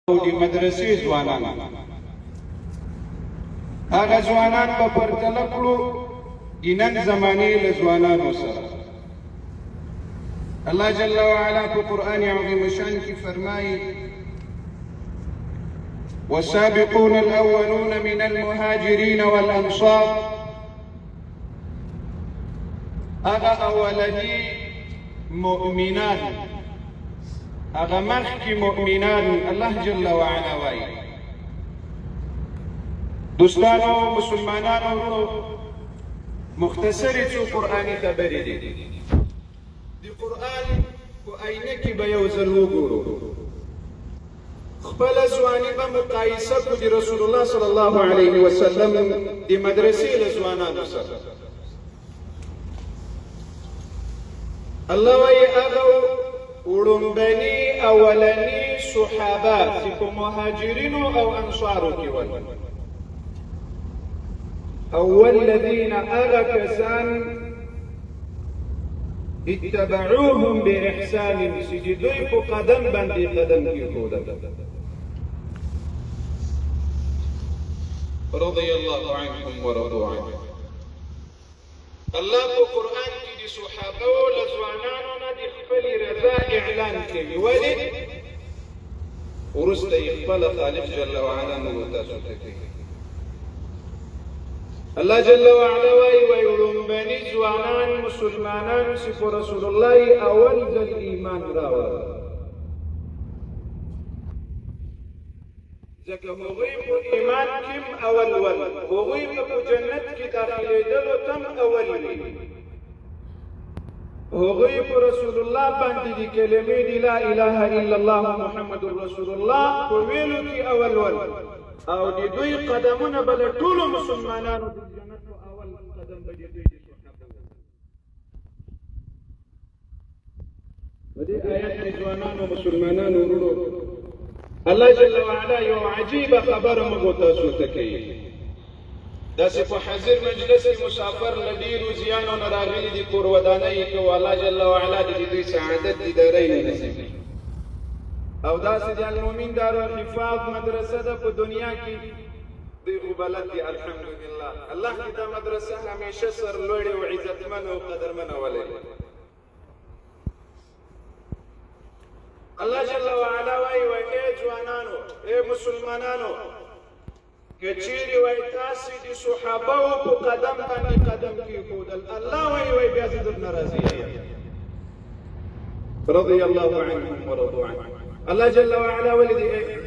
او د مدرسې ځوانان، هغه ځوانان به پرتله کړو د نن زمانې له ځوانانو سره. الله جل وعلا په قرآن عظیم شان کې فرمایي: والسابقون الأولون من المهاجرين والأنصار. هغه اولني مؤمنان، هغه مخکې مؤمنان، الله جل وعلا وایي. دوستانو، مسلمانانو ورونو، مختصرې څو قرآني خبرې دي. د قرآن په آینه کې به یو ځل وګورو، خپله ځواني به مقایسه کړو د رسول الله صلی الله علیه وسلم د مدرسې له ځوانانو سره. الله وایي هغه وړومبني اولني صحابه چې په مهاجرینو او انصارو کې ول، او والذین، هغه کسان، اتبعوهم باحسان، چې د دوی په قدم باندې قدم کېښودل، رضی الله عنهم ورضوا عنه. الله په قرآن کې د صحابه له ځوانانو نه د خپلې رضا اعلان کوي. ولې؟ وروسته یې خپله خالق جل وعلا موږ تاسو ته کوي. الله جل وعلا وایي، وایي وړومبني ځوانان مسلمانان چې په رسول الله یې اول ځل ایمان راوړل، ځکه هغوی په ایمان کې هم اول ول، هغوی به په جنت کې داخلېدلو ته هم اول وي. هغوی په رسول الله باندې د کلمې د لا اله الا الله محمد رسول الله په ویلو کې اول ول، او د دوی قدمونه به له ټولو مسلمانانو د جنت په اول قدم به د دوی د صحابه. په دې آیت کې ځوانانو، مسلمانانو وروڼو، الله جل وعلا یو عجیبه خبره موږ تاسو ته کوي. داسې په حاضر مجلس کې مسافر له ډېرو زیانو نه راغلي دي، کور ودانۍ یې کوو. الله جل وعلا دې د دوی سعادت د دارین نصیب کړي. او داسې د المؤمن دارالحفاظ مدرسه ده په دنیا کې، دوی خو بلد دي، الحمدلله. الله دې دا مدرسه همیشه سرلوړې او عزتمنه او قدرمنه ولري. الله جل وعلا وایي، وایي ای ځوانانو، ای مسلمانانو، که چیرې وایي تاسې د صحابه په قدم باندې قدم کېښودل، الله وایي، وایي بیا زه درنه راضي یم. رضی الله عنهم ورضوا عنه. الله جل وعلا ولې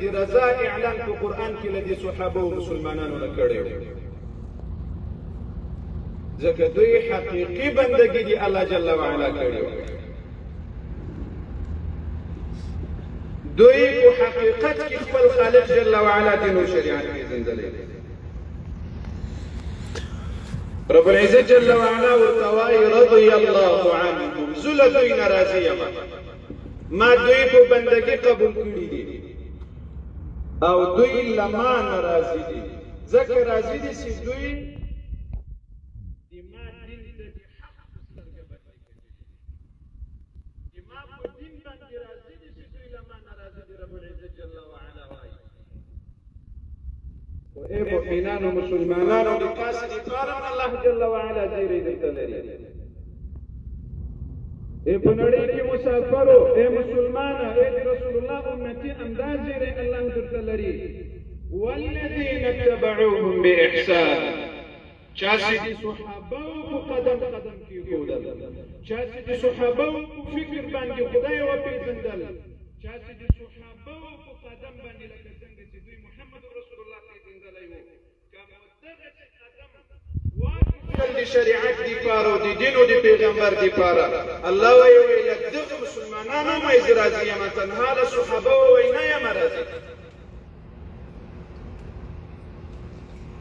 د رضا اعلان په قرآن کې له دې صحابه او مسلمانانو نه کړی؟ ځکه دوی حقیقي بندګي دی الله جل وعلا کړی. دوی په حقیقت کې خپل خالق جل وعلا دین او شریعت پېژندلی. رب العزت جل وعلا ورته وایي: رضی الله عنهم، زه له دوی نه راضي یم، ما دوی په بندګي قبول کړي دي او دوی له ما نه راضي دي، ځکه راضي دي چې دوی د ما دین ته د حق په سترګه باندې کتلي، د ما په دین باندې راضي دي چې دوی له ما نه راضي دي. رب العزت جل وعلا وایي: خو ای مؤمنانو، مسلمانانو، د تاسې دپاره هم الله جل وعلا زیری درته لري. ای په نړۍ کې مسافرو، ای مسلمانه، ای د رسول الله امتي، همدا زیری الله درته لري. والذین اتبعوهم باحسان، چا چې د صحابه په قدم قدم کېښودل، چا چې د صحابه په فکر باندې خدای وپېژندل، چا چې د صحابه په قدم باندې لکه څنګه چې دوی محمد رسول الله پېژندلی وو، که مو دغسې قدم واخیستل د شریعت دپاره او د دین او د پیغمبر دپاره، الله وایي، وایي له دغه مسلمانانو هم وایي زه راضي یم، تنها له صحابه وایي نه یم راضي.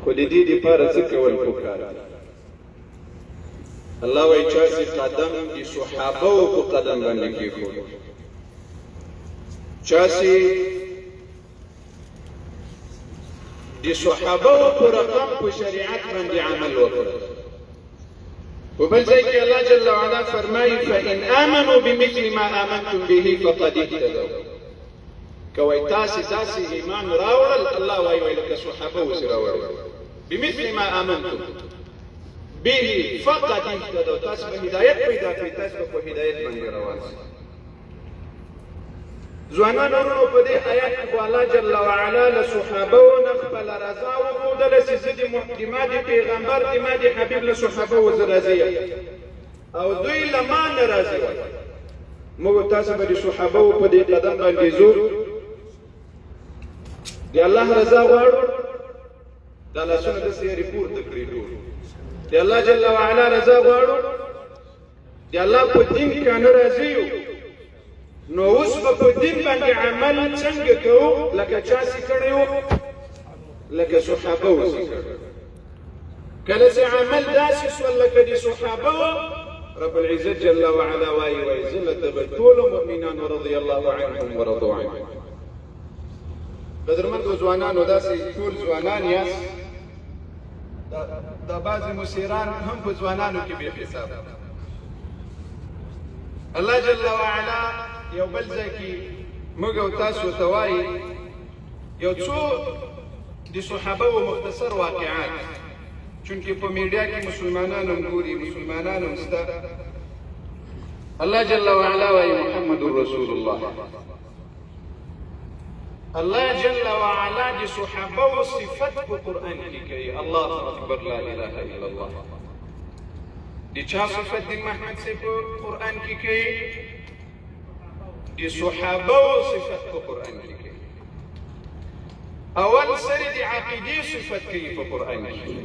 خو د دې دپاره څه کول پکار دي؟ الله وایي چا چې قدم د صحابه په قدم باندې کېښود، چا چې د صحابه په رقم په شریعت باندې عمل وکړ. په بل ځای کې الله جل وعلا فرمایي: فإن آمنوا بمثل ما آمنتم به فقد اهتدوا. که وای تاسې داسې ایمان راوړل، الله وایي وای لکه صحابه اوسې راوړل، بمثل ما آمنتم به فقد اهتدوا، تاسو به هدایت پیدا کړئ، تاسو به په هدایت باندې روان شئ. ځوانانو وروڼو، په دې آیات کې خو الله جل وعلا له صحابو نه خپله رضا وښودله چې زه د ما د پیغمبر، د ما د حبیب له صحابو زه راضي یم او دوی له ما نه راضي وای. موږ تاسو به د صحابو په دې قدم باندې ځو، د الله رضا غواړو. دا لاسونه داسې یاري پورته کړي ټول، د الله جل وعلا رضا غواړو، د الله په دین که نه راضي یو، نو اوس به په دین باندې عمل څنګه کوو؟ لکه چا چې کړی و، لکه صحابه و چې کړی. کله چې عمل داسې سول لکه د صحابه و، رب العزت جل وعلا وایي وایي زه له دغه ټولو مؤمنانو رضی الله عنهم ورضو عنه. قدرمندو ځوانانو، داسې ټول ځوانان یاست، دا بعضې مسیران هم په ځوانانو کې بې حسابه. الله جل وعلا یو بل ځای کې موږ او تاسو ته وایي یو څو د صحابه و مختصر واقعات، چونکه په میډیا کې مسلمانان هم ګوري، مسلمانان هم سته. الله جل وعلا وایي محمد رسول الله. الله جل وعلا د صحابه و صفت په قرآن کې کوي. الله اکبر، لا اله الا الله. د چا صفت دین محمد صاحب په قرآن کې کوي؟ د صحابه و صفت په قرآن کې کوي. اول سره د عقیدې صفت کوي په قرآن کې،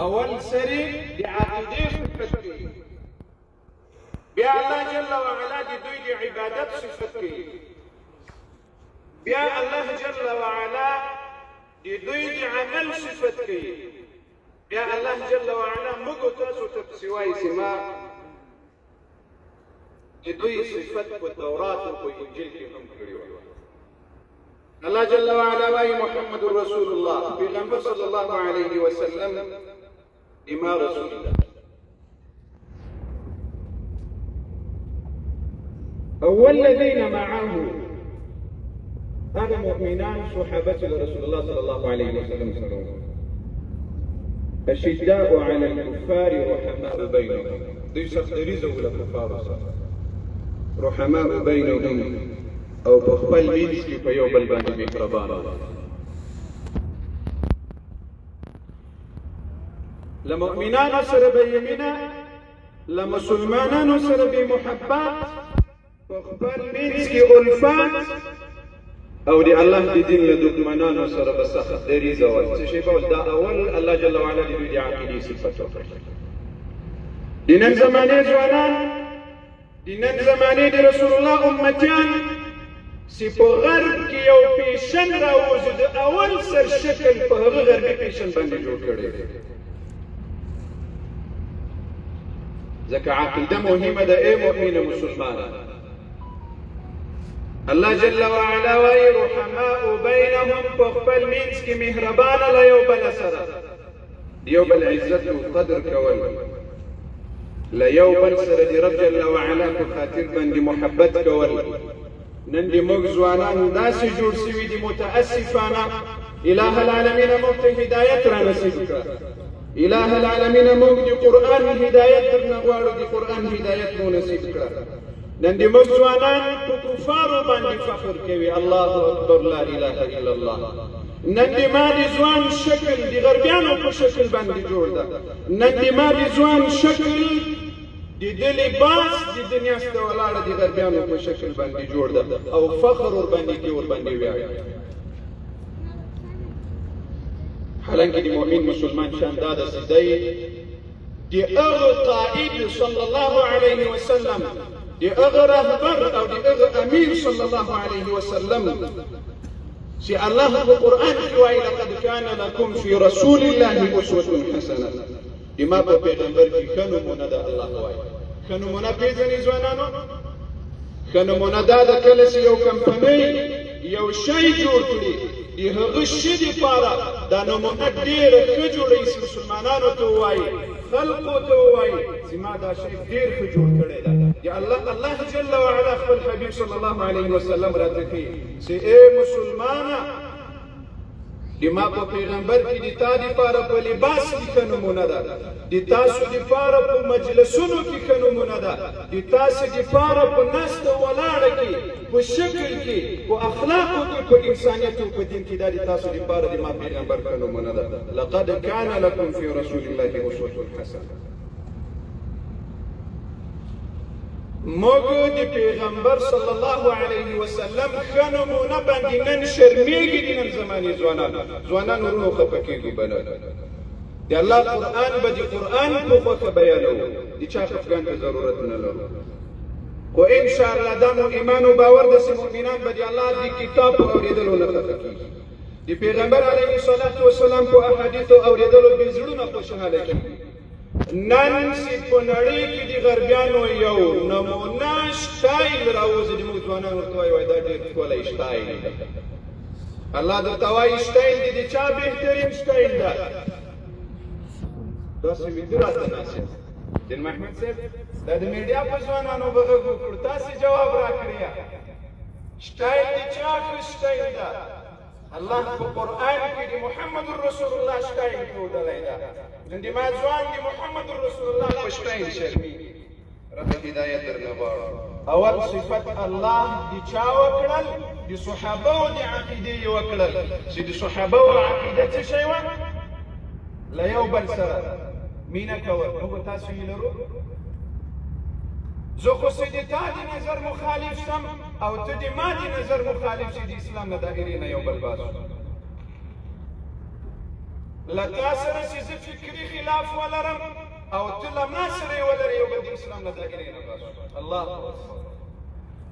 اول سره د عقیدې صفت کوي، بیا الله جل وعلا د دوی د عبادت صفت کوي، بیا الله جل وعلا د دوی د عمل صفت کوي، بیا الله جل وعلا موږ تاسو ته پسې وایي چې ما د دوی صفت په تورات او په انجیل کې هم کړی و. الله جل وعلا وایي محمد رسول الله، پیغمبر صلی الله علیه وسلم لما رسول الله. والذین معه، هغه مؤمنان صحابه چې رسول الله صلی الله علیه وسلم سره، اشداء على الكفار رحماء بينهم، دوی سخت دریځه وو له کفارو سره، رحماء بينهم، او په خپل منځ کې په یو بل باندې مهربان وو. له مؤمنانو سره به یې مینه، له مسلمانانو سره به محبت، په خپل منځ کې الفت، او د الله د دین له دښمنانو سره به سخت دریځه ول. څه شی به دا اول الله جل وعلا د دوی د عقیدې صفت وکړ. د نن زمانې ځوانان، د نن زمانې د رسول الله امتیان چې په غرب کې یو پیشن راوځي، د اول سر شکل په هغه غربي پیشن باندې جوړ کړی دی، ځکه عقیده مهمه ده. ای مؤمنه مسلمانه، الله جل وعلا وایي رحماء بینهم، په خپل منځ کې مهربانه له یو بل سره، د یو بل عزت او قدر کول، له یو بل سره د رب جل وعلا په خاطر باندې محبت کول. نن د موږ ځوانان داسې جوړ سوي دي متاسفانه. اله العالمین موږ ته هدایت را نصیب کړه. اله العالمین موږ د قرآن هدایت درنه غواړو، د قرآن هدایت مو نصیب کړه. نن د موږ ځوانان په کفارو باندې فخر کوي. الله اکبر، لا اله الا الله. نن د ما د ځوان شکل د غربیانو په شکل باندې جوړ ده. نن د ما د ځوان شکل، د ده لباس د دنیا سته ولاړه د غربیانو په شکل باندې جوړ ده او فخر ورباندې کوي، ورباندې ویاړي. حالانکه د مؤمن مسلمان شان دا ده چې دی د هغه قائد صلی الله علیه وسلم، د هغه رهبر او د هغه امیر صلی الله علیه وسلم چې الله په قرآن کې وایي لقد کان لکم فی رسول الله اسوة حسنه، د ما په پیغمبر کې ښه نمونه ده. الله وایي ښه نمونه پېژنئ ځوانانو؟ ښه نمونه دا ده کله چې یو کمپنۍ یو شی جوړ کړي، د هغه شي دپاره دا نمونه ډېره ښه جوړوي چې مسلمانانو ته ووایي، خلقو ته ووایي چې ما دا شی ډېر ښه جوړ کړی ده. د الله الله جل وعلا خپل حبیب صلی الله علیه وسلم راته ښیي چې ای مسلمانه، د ما په پیغمبر کې د تا دپاره په لباس کې ښه نمونه ده، د تاسو دپاره په مجلسونو کې ښه نمونه ده، د تاسو دپاره په ناسته ولاړه کې، په شکل کې، په اخلاقو کې، په انسانیت او په دین کې دا د تاسو دپاره د ما پیغمبر ښه نمونه ده. لقد کان لکم فی رسول الله اسوة حسنه. موږ د پیغمبر صلی الله علیه وسلم ښه نمونه باندې نن شرمېږي. د نن زمانې ځوانان ځوانان ورونو، خفه کېږو به نه. د الله قرآن به د قرآن په خوښه بیانوو، د چا خفګان ته ضرورت نه لرو. خو ان شاء الله دا مو ایمان او باور ده چې مؤمنان به د الله د کتاب په اورېدلو نه خفه کېږي، د پیغمبر علیه الصلاة والسلام په احادیثو اورېدلو بې زړونه خوشحاله کېږي. نن چې په نړۍ کې د غربیانو یو نمونه سټایل راوځي، د موږ ځوانان ورته وایي، وایي دا ډېر ښکلی سټایل دی. الله درته وایي سټایل دې د چا بهترین سټایل ده؟ داسې ویده راته ناست یاست. دین محمد صاحب، دا د میډیا په ځوانانو به غږ وکړو، تاسې جواب راکړئ، سټایل د چا ښه سټایل ده؟ الله په قرآن کې د محمد رسول الله سټایل ښودلی ده. نن د ما ځوان د محمد رسول الله په سټایل شرمېږي. رب هدایت درنه غواړو. اول صفت الله د چا وکړل؟ د صحابه د عقیدې یې وکړل، چې د صحابه عقیده څه شی وه؟ له یو بل سره مینه کول. موږ تاسو یې لرو؟ زه خو چې د تا د نظر مخالف شم او ته د ما د نظر مخالف شې، د اسلام له دایرې نه یو بل باسو. له تا سره چې زه فکري خلاف ولرم او ته له ما سره یې ولرې، یو بل د اسلام له دایرې نه باسو. الله اکبر.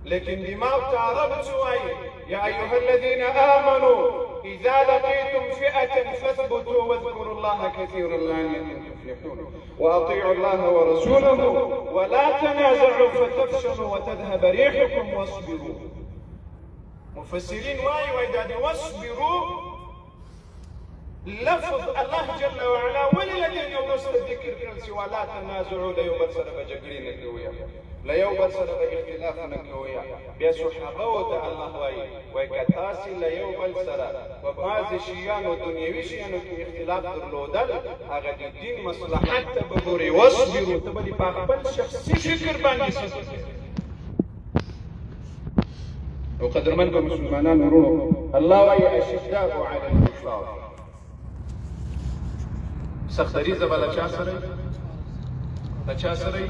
لیکن دماغ ته عرب څه وایي؟ یا ایها الذین آمنوا اذا لقيتم فئة فاثبتوا واذكروا الله كثيرا لعلكم تفلحون واطيعوا الله ورسوله ولا تنازعوا فتفشلوا وتذهب ريحكم واصبروا. مفسرین وایي، وایي دا د واصبروا لفظ الله جل وعلا ولې له دې نه وروسته ذکر کړل چې ولا تنازعو، له یو بل سره به جګړې نه کوئ، له یو بل سره به اختلاف نه کوئ؟ بیا صحابه ته الله وایي، وایي که تاسې له یو بل سره په بعضې شیانو، دنیوي شیانو کې اختلاف درلودل، هغه د دین مصلحت ته به ګورئ. واصبرو، ته به په خپل شخصي فکر باندې صبر کوې. او قدرمن به مسلمانان ورونو، الله وایي اشداء علی الکفار، سخت دریځه به له چا سره؟ له چا سره؟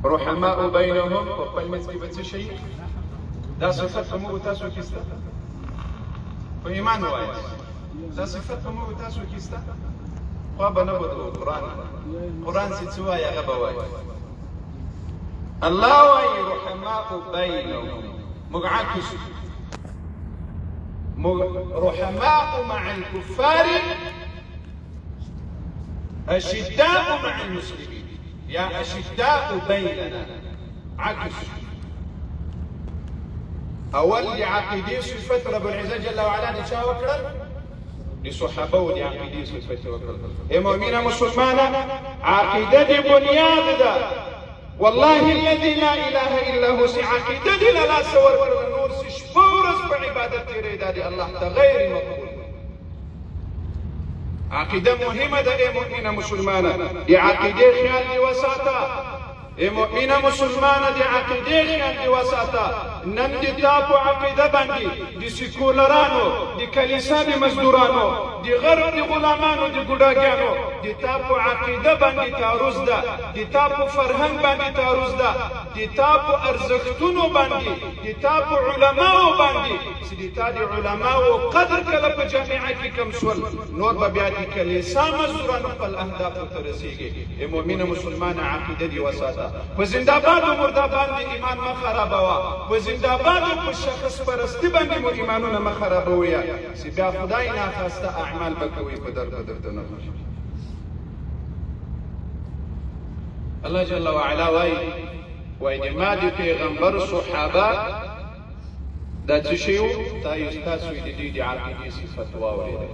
رحماء بینهم، په خپل منځ کې به څه شي؟ دا صفت په موږ تاسو کې شته؟ په ایمان وایاست، دا صفت په موږ تاسو کې شته؟ خوا به نه بدلو. قرآن قرآن چې څه وایي هغه به وایي. الله وایي رحماء بینهم، موږ عکس، موږ رحماء مع الكفار أشداء مع المسلمين، يا أشداء بيننا، عكس. اول د عقیدې صفت رب العزت جل وعلا د چا وکړل؟ د صحابه د عقیدې صفت وکړل. ای مؤمنه مسلمانه، عقیده د بنیاد ده. والله الذي لا اله الا هو، چې عقیده دې له لاسه ورکړله، نور څه شپه ورځ په عبادت تېرې، دا د الله ته غیر مقبول. عقیده مهمه ده. ای مؤمنه مسلمانه، د عقیدې خیال دې وساته. ای مؤمنه مسلمانه، د عقیدې خیال دې وساته. نن د تا په عقیده باندې د سیکولرانو، د کلیسا د مزدورانو، د غرب د غلامانو، د ګوډاګیانو د تا په عقیده باندې تعرض ده، د تا په فرهنګ باندې تعرض ده، د تا په ارزښتونو باندې، د تا په علماو باندې، چې د تا د علماو قدر کله په جامعه کې کم شول، نور به بیا د کلیسا مزدورانو خپل اهدافو ته رسیږي. ای مؤمنه مسلمانه، عقیده دې وساته. په زنده‌باد او مرده‌باد دې ایمان مه خرابوه. په زنده‌باد او په شخص پرستی باندې مو ایمانونه مه خرابوئ، چې بیا خدای ناخواسته اعمال به کوئ، په درد به درته نه. الله جل وعلا وایي، وایي د ما د پیغمبر صحابه دا څه شی وو؟ تاسو د دوی د عقیدې صفت واورېدل.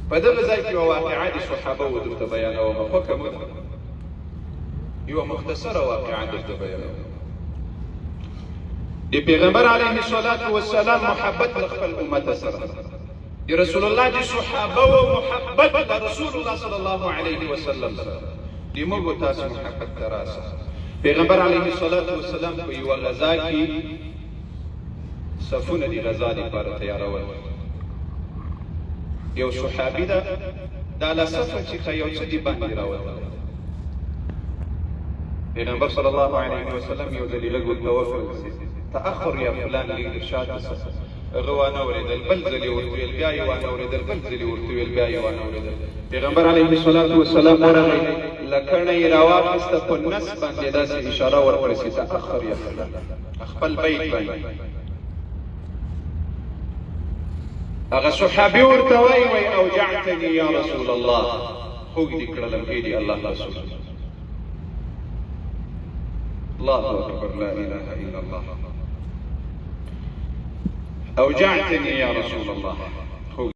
په دغه ځای کې یوه واقعه د صحابه و درته بیانوم، خوښه مو ده. یوه مختصره واقعه درته بیانوم. د پیغمبر علیه الصلاة والسلام محبت له خپل امت سره، د رسول الله د صحابه و محبت له رسول الله صلی الله علیه وسلم سره، د موږ تاسو محبت ته راسه. پیغمبر علیه الصلاة والسلام په یوه غزا کې صفونه د غزا لپاره تیارول. یو صحابي ده دا له صفه څخه یو څه د باندې راوتلی. پیغمبر صلی الله علیه وسلم یو ځلې غږ ورته وکړ چې تأخر یا فلان، لږ در شاته شه. هغه وانه اورېدل. بل ځل یې ورته ویل، بیا یې وانه اورېدل. بل ځل یې ورته ویل، بیا یې وانه اورېدل. پیغمبر علیه الصلاة والسلام ورغی، لکڼه یې راواخیسته، په نس باندې داسې اشاره ورکړه چې تأخر یا فلان، خپل بیت باندې. هغه صحابي ورته وایي، وایي اوجعتني یا رسول الله، خوږ دې کړلم ای دې الله رسول. الله اکبر، لا اله الا الله. اوجعتني یا رسول الله.